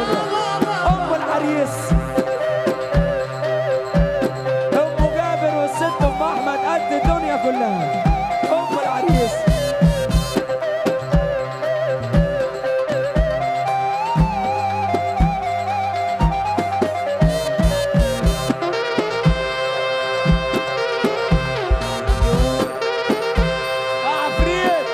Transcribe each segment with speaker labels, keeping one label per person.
Speaker 1: الدنيا. ام العريس ام جابر والست ام احمد قد الدنيا كلها. ام العريس عفريت.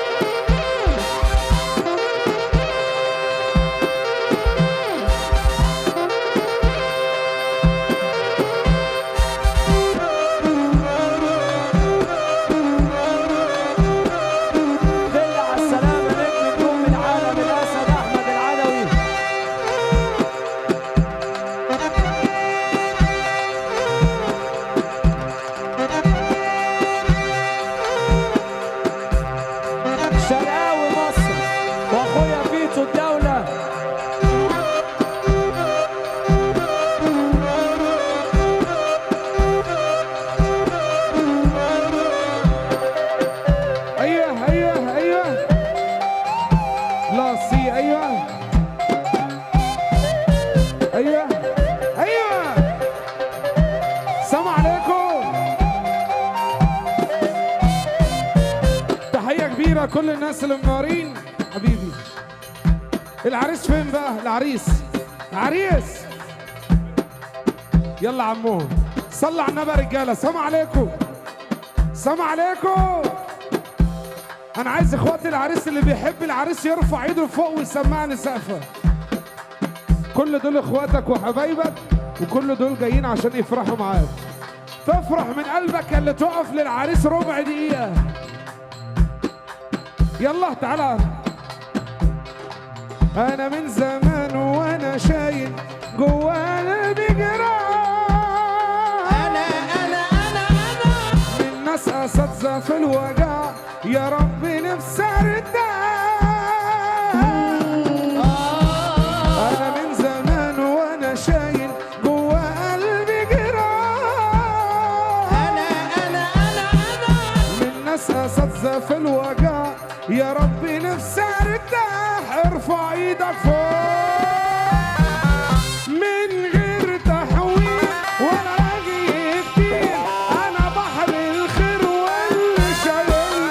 Speaker 1: دل على السلامة نجم نجوم العالم الأسد أحمد العدوي. شرقاوي مصر وأخويا فيتو الدولة.
Speaker 2: ايوه ايوه ايوه لا سي ايوه ايوه ايوه. السلام عليكم. تحية كبيرة كل الناس اللي منورين. حبيبي العريس فين بقى؟ العريس عريس يلا عمو صلوا على النبي يا رجالة. السلام عليكم. السلام عليكم. انا عايز اخواتي العريس اللي بيحب العريس يرفع ايده لفوق ويسمعني سقفه. كل دول اخواتك وحبايبك وكل دول جايين عشان يفرحوا معاك. تفرح من قلبك اللي تقف للعريس ربع دقيقة. يلا تعالى. انا من زمان وانا شايل جوا قلبي جراح.
Speaker 3: انا انا انا انا
Speaker 2: من ناس اساتذة في الوجع يا رب نفسي ارتاح. انا من زمان وانا شايل جوا قلبي جراح.
Speaker 3: انا انا انا انا
Speaker 2: من ناس اساتذة في الوجع يا رب نفسي ارتاح. ارفع ايدك فوق من غير تحويل ولا رغي كتير. انا بحر الخير واللي شايل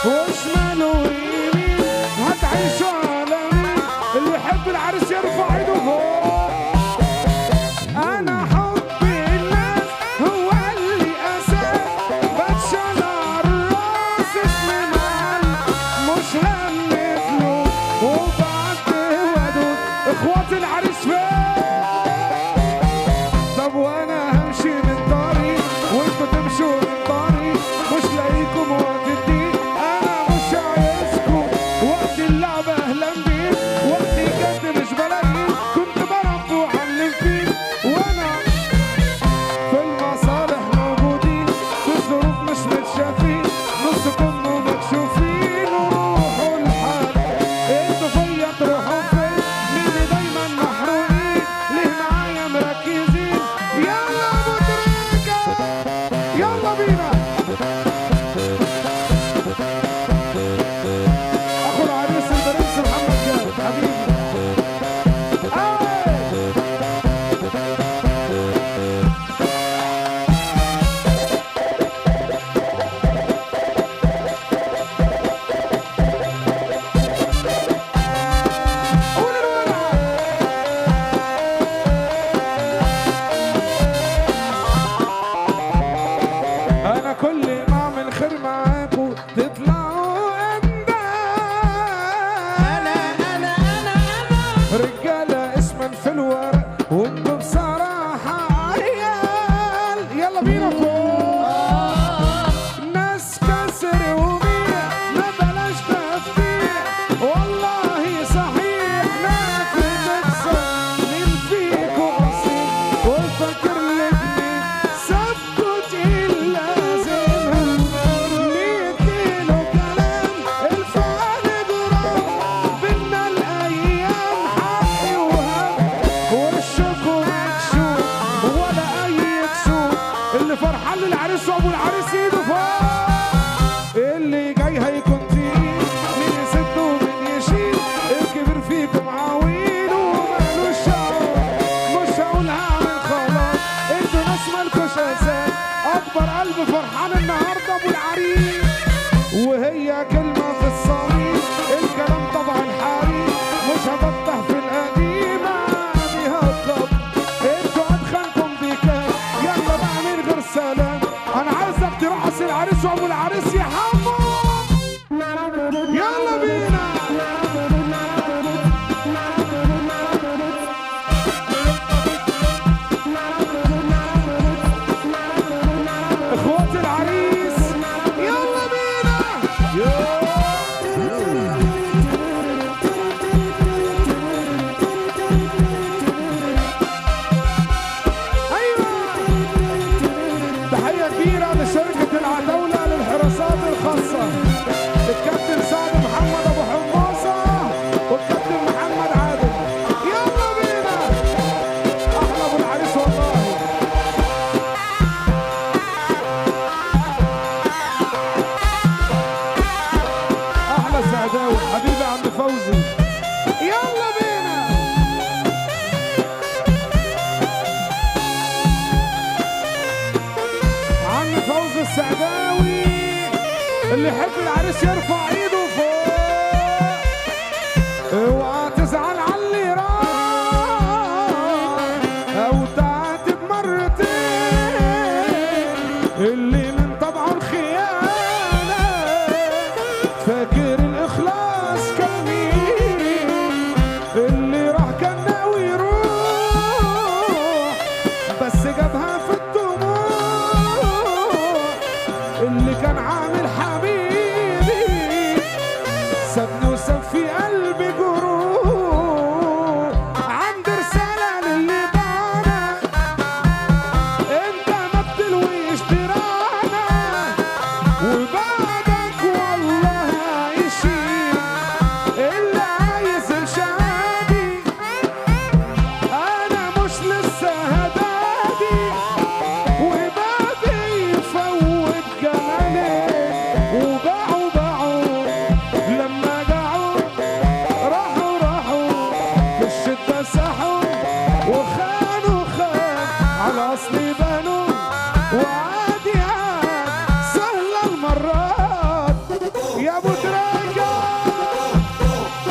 Speaker 2: وشمال ويمين هتعيشوا على مين؟ اللي يحب العريس يرفع ايده فوق. انا حب الناس هو اللي اساس بتشال على الراس اسمي معلم مش هم فلوس وبعد وادوس. اخوات العريس فين؟ طب وانا همشي من طريق وانتوا تمشوا من طريق مش لاقيكم وقت الضيق. انا مش عايزكم وقت اللعب اهلا بيك وقت الجد مش بلاقيك. كنت برب وعلم فيك وانا في المصالح موجودين في الظروف مش متشافين نصكم مكشوفين وروحوا الحال انتوا فيا تروحوا فين؟ مني دايما محروقين ليه معايا مركزين؟ يلا ابو تريكة يلا بينا. اخو العريس البرنس محمد جاد حبيبي. آي. قول الولع. انا كل ما اعمل خير معاكو تطلعوا اندال.
Speaker 3: انا انا انا انا
Speaker 2: رجاله اسما في الورق وانتوا بصراحة عيال. يلا بينا فوق. ناس كسر وبيع ما بلاش تفتيح والله صحيح ناس بتكسر مين فيكو اصيل والفاكر لجني سابكو تقيل لازمها 100 كيلو كلام الفعل جرام بينا الايام حقي وهم وشكوا مكشوف ولا اي كسوف. اللي فرحان للعريس وابو العريس ايده فوق. اللي جاي هيكون تقيل مين يسد ومين يشيل الكبير فيكم عويل ومالوش. قلب فرحان النهارده ابو العريس، وهي كلمة في الصميم، الكلام طبعا حريم، مش هفتح في القديمة بيهضب. انتوا ادخلكم بكام؟ يلا بقى من غير سلام، انا عايزك ترقص العريس وابو العريس يا حمو. يلا بينا. اخوات العريس يلا بينا. ايوه، تحية كبيرة لشركة العتاوله للحراسات الخاصة، الكابتن سعد محمد ابو حماصه والكابتن محمد عادل. يلا بينا، احلى ابو العريس والله. احلى سعداوي حبيبي عم فوزي. يلا بينا. عم فوزي السعداوي اللي يحب العريس يرفع ايده فوق. اوعى تزعل على اللي راح او تعاتب مرتين، اللي من طبعه الخيانة فاكر الاخلاص كان مين، اللي راح كان ناوي يروح بس جابها في الدموع، اللي كان عامل حبيبي سابني وساب في قلبي جروح. عندي رسالة للي بانا، انت ما بتلويش دراعنا، وبعدك والله عايشين، اللي عايز الشهادي انا مش لسه هدادي، وبابي يفوت جمالي، وباعوا باعوا لما جاعوا، راحوا راحوا في الشدة ساحوا، وخانوا خان على اصلي بانوا، وعادي عاد سهلة المرات يا ابو تراجع.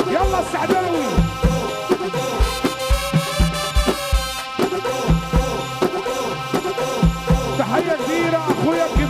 Speaker 2: يلا السعداوي. تحية كبيرة أخويا الكبير